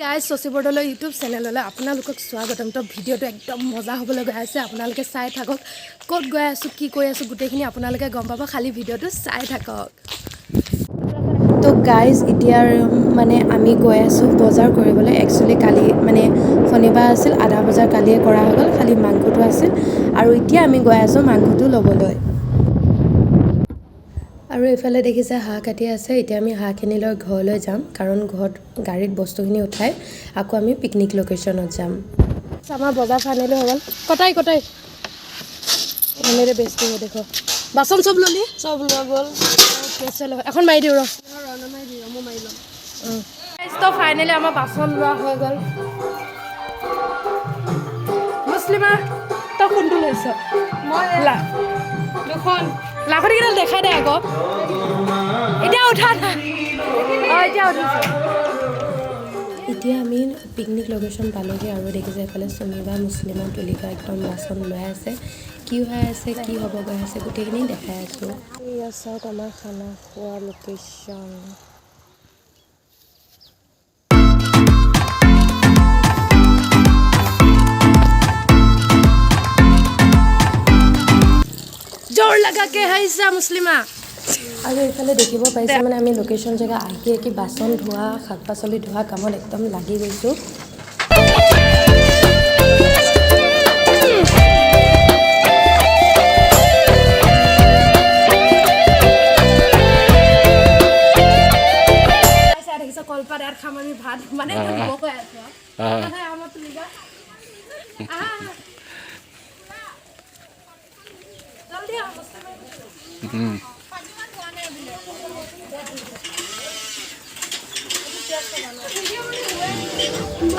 Guys, Shashi Bordoloi YouTube চেনেললৈ আপোনালোকক স্বাগতম। তো ভিডিঅ'টো একদম মজা হ'বলৈ গৈ আছে, আপোনালোকে চাই থাকক। ক'ত গৈ আছোঁ, কি কৰি আছোঁ, গোটেইখিনি আপোনালোকে গম পাব, খালি ভিডিঅ'টো চাই থাকক। তো গাইজ, এতিয়া মানে আমি গৈ আছোঁ বজাৰ কৰিবলৈ। একচুৱেলি কালি মানে শনিবাৰ আছিল, আধা বজাৰ কালিয়ে কৰা হৈ গ'ল, খালি মাংসটো আছিল আৰু এতিয়া আমি গৈ আছোঁ মাংসটো ল'বলৈ। আৰু এইফালে দেখিছে হাঁহ কাটি আছে। এতিয়া আমি হাঁহখিনি লৈ ঘৰলৈ যাম, কাৰণ ঘৰত গাড়ীত বস্তুখিনি উঠাই আকৌ আমি পিকনিক লোকেশ্যনত যাম। আমাৰ বজাৰ ফাইনেলি হৈ গ'ল। কটাই কটাই এনেৰে ব্যস্ত হৈ দেখো। বাচন চব ল'লি? চব লোৱা গ'ল। অ'কে, চলো, এখন মাৰি দিওঁ ৰ। তো ফাইনেলি আমাৰ বাচন লোৱা হৈ গ'ল। মুছলিমা, তই কোনটো লৈছ? মই লা দুখন। লাখুটিকেইডাল দেখাই দে আকৌ। এতিয়া উঠা নাই? অঁ, এতিয়া উঠিছে। এতিয়া আমি পিকনিক লোকেশ্যন পালোগৈ আৰু দেখিছে এইফালে চুমিবা, মুছলিমা, তুলিকা একদম বাচন লৈ আছে। কি হৈ আছে, কি হ'ব গৈ আছে, গোটেইখিনি দেখাই আছোঁ। এয়া চাওক আমাৰ খানা খোৱা লোকেশ্যন। जोर लगा के হাঁহিছা মুছলিমা। আৰু এইফালে দেখিব পাইছে, মানে আমি লোকেশ্যন জেগা আহি আহি বাচন ধোৱা, শাক পাচলি ধোৱা কামত একদম লাগি গৈছোঁ। চাই দেখিছ, কলপাত ইয়াত খাম আমি ভাত, মানে কৈ আছোঁ আমাৰ তুলিকা। আহা, আহা। জলদি আহা, মুছলিমা।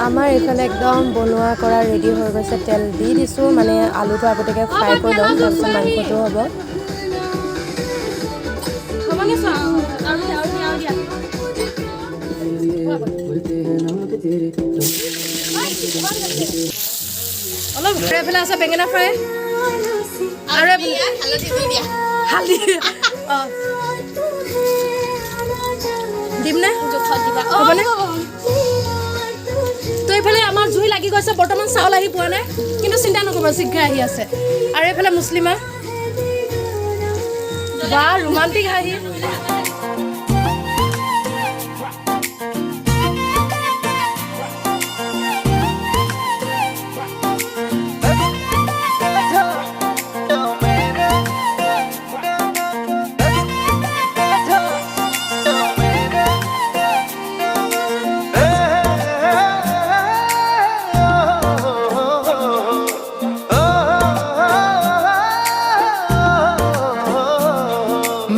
আমাৰ এইফালে একদম বনোৱা কৰা ৰেডি হৈ গৈছে। তেল দি দিছোঁ, মানে আলুটো আগতীয়াকৈ ফ্ৰাই কৰি ল'ম, তাৰপিছত মাংসটো হ'ব। হ'বনে চোৱা? আৰু আৰু দিয়া, আৰু দিয়া। অলপ এইফালে আছে বেঙেনা ফ্ৰাই আৰু এইফালে হালধি দি দিয়া। হালধি অঁ দিমনে? জোখত দিবা। হ'বনে? তো এইফালে আমাৰ জুই লাগি গৈছে। বৰ্তমান চাউল আহি পোৱা নাই, কিন্তু চিন্তা নকৰিব, শীঘ্ৰে আহি আছে। আৰু এইফালে মুছলিমা বা ৰোমান্টিক হাঁহি।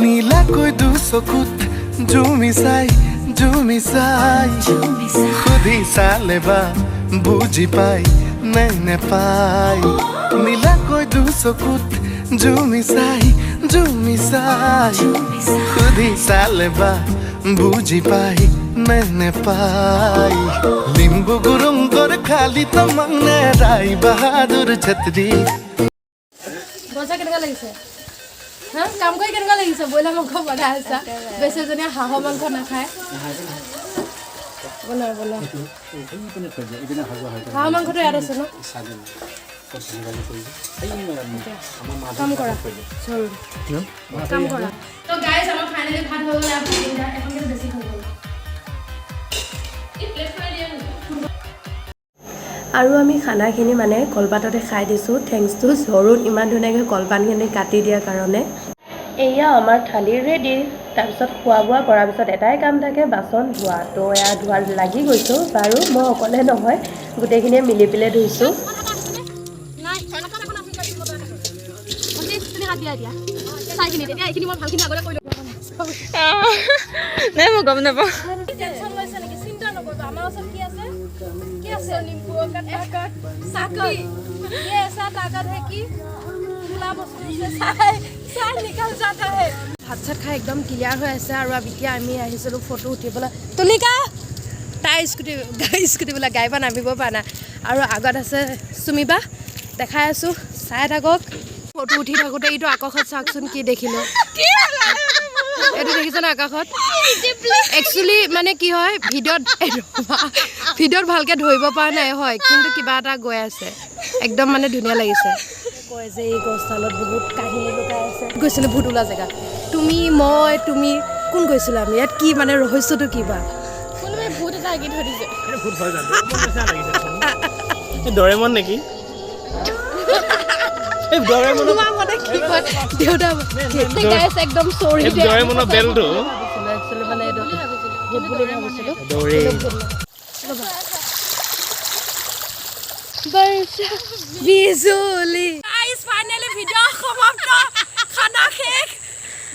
নীলাকৈ দু চকুত জুমি চাই, জুমি চাই সুধি চালে বা বুজি পাই নে নেপাই। নীলাকৈ দু চকুত জুমি চাই, জুমি চাই সুধি চালে বা বুজি পাই নে নেপাই। লিম্বু গুৰুং খালি তামাং নে ৰাই বাহাদুৰ ছত্ৰী। বজাৰ কেনেকুৱা লাগিছে? হা, কাম কৰি কেনেকুৱা লাগিছে? ব্ৰইলাৰ মাংস বনাই আছা, বেছি এজনীয়ে হাঁহৰ মাংস নাখায়। বনোৱা বনোৱা। হাঁহৰ মাংসটো ইয়াত আছে ন? কাম কৰা, কাম কৰা। তো গাইজ, আমাৰ ফাইনেলি ভাত হৈ গ'ল। আৰু ভাত এখন কিন্তু বেছি হৈ গ'ল। এই প্লেটখনে দিয়া নেকি? আৰু আমি খানাখিনি মানে কলপাততে খাই দিছোঁ, thanks two জৰুণ, ইমান ধুনীয়াকৈ কলপাতখিনি কাটি দিয়াৰ কাৰণে। এয়া আমাৰ থালি ৰেডি। তাৰপিছত খোৱা বোৱা কৰাৰ পিছত এটাই কাম থাকে, বাচন ধোৱা। তো এয়া ধোৱাত লাগি গৈছোঁ। বাৰু মই অকলে নহয়, গোটেইখিনিয়ে মিলি পেলাই ধুইছোঁ। নাই, এখন এখন আছে। ভণ্টি, তুমি হাত দিয়া এতিয়া চাইখিনি, তেতিয়া এইখিনি মই ভালখিনি আগতে কৈ লওঁ। নাই, মই গম নাপাওঁ। টেনশ্যন লৈছে নেকি? চিন্তা নকৰিব, আমাৰ ওচৰত কি আছে, কি আছে? ताकत, ताकत। ये ऐसा ताकत है कि खुला वस्तु से चाय चाय निकल जाता है। ভাত চাত খাই একদম ক্লিয়াৰ হৈ আছে। আৰু এতিয়া আমি আহিছিলোঁ ফটো উঠিবলৈ। তুলিকা তাই স্কুটি, গাড়ী, স্কুটি বোলে, গাড়ীৰ পৰা নামিব পৰা নাই। আৰু আগত আছে চুমিবা, দেখাই আছোঁ, চাই থাকক। ফটো উঠি থাকোঁতে এইটো আকাশত চাওকচোন, কি দেখিলোঁ! এইটো দেখিছেনে আকাশত? একচুৱেলি মানে কি হয়, ভিডিঅ'ত, এই ৰ'বা, ভিডিঅ'ত ভালকে ধৰিব পৰা নাই হয়, কিন্তু কিবা এটা গৈ আছে, একদম মানে ধুনীয়া লাগিছে। কয় যে এই গছডালত বহুত কাহিনী লুকাই আছে। গৈছিলোঁ ভূত ওলোৱা জেগা। তুমি, মই, তুমি কোন গৈছিলোঁ আমি? ইয়াত কি মানে ৰহস্যটো কি বা? কোনোবাই ভূত এটা আঁকি থৈ দিছে। এইটো ভূত হয় জানো? মোৰ নিচিনা লাগিছে দেখোন। এই ডৰেমন নেকি? এই ডৰেমনৰ তোমাৰ মতে কি কয় দেউতা? গাইছ, একদম চৰি। এই ডৰেমনৰ বেলটো। মানে এইটো ভূত বুলি ভাবিছিলোঁ। দৰে। বিজুলী। গাইছ, ফাইনেলি ভিডিঅ' সমাপ্ত, খানা শেষ,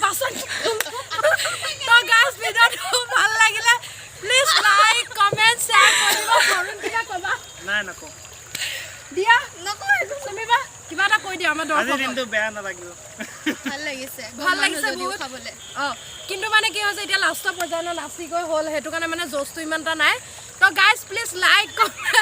বাচন। তো গাইছ, ভিডিঅ'টো ভাল লাগিলে প্লিজ লাইক, কমেণ্ট, শ্বেয়াৰ কৰি দিব। বৰুণ, কিবা ক'বা? নাই, নকওঁ। দিয়া, নকওঁ। চুমিবা, কিবা এটা কৈ দিয়া আমাৰ আজিৰ দৰ্শকক। দিনটো বেয়া নালাগিব। ভাল লাগিছে। ভাল লাগিছে বহুত। খাবলৈ। অঁ, কিন্তু মানে কি হৈছে, এতিয়া লাষ্টৰ পৰ্যায়ত ন, নাচি গৈ হ'ল, সেইটো কাৰণে মানে জ'চটো ইমান এটা নাই। তো গাইজ, প্লিজ লাইক, কমেণ্ট।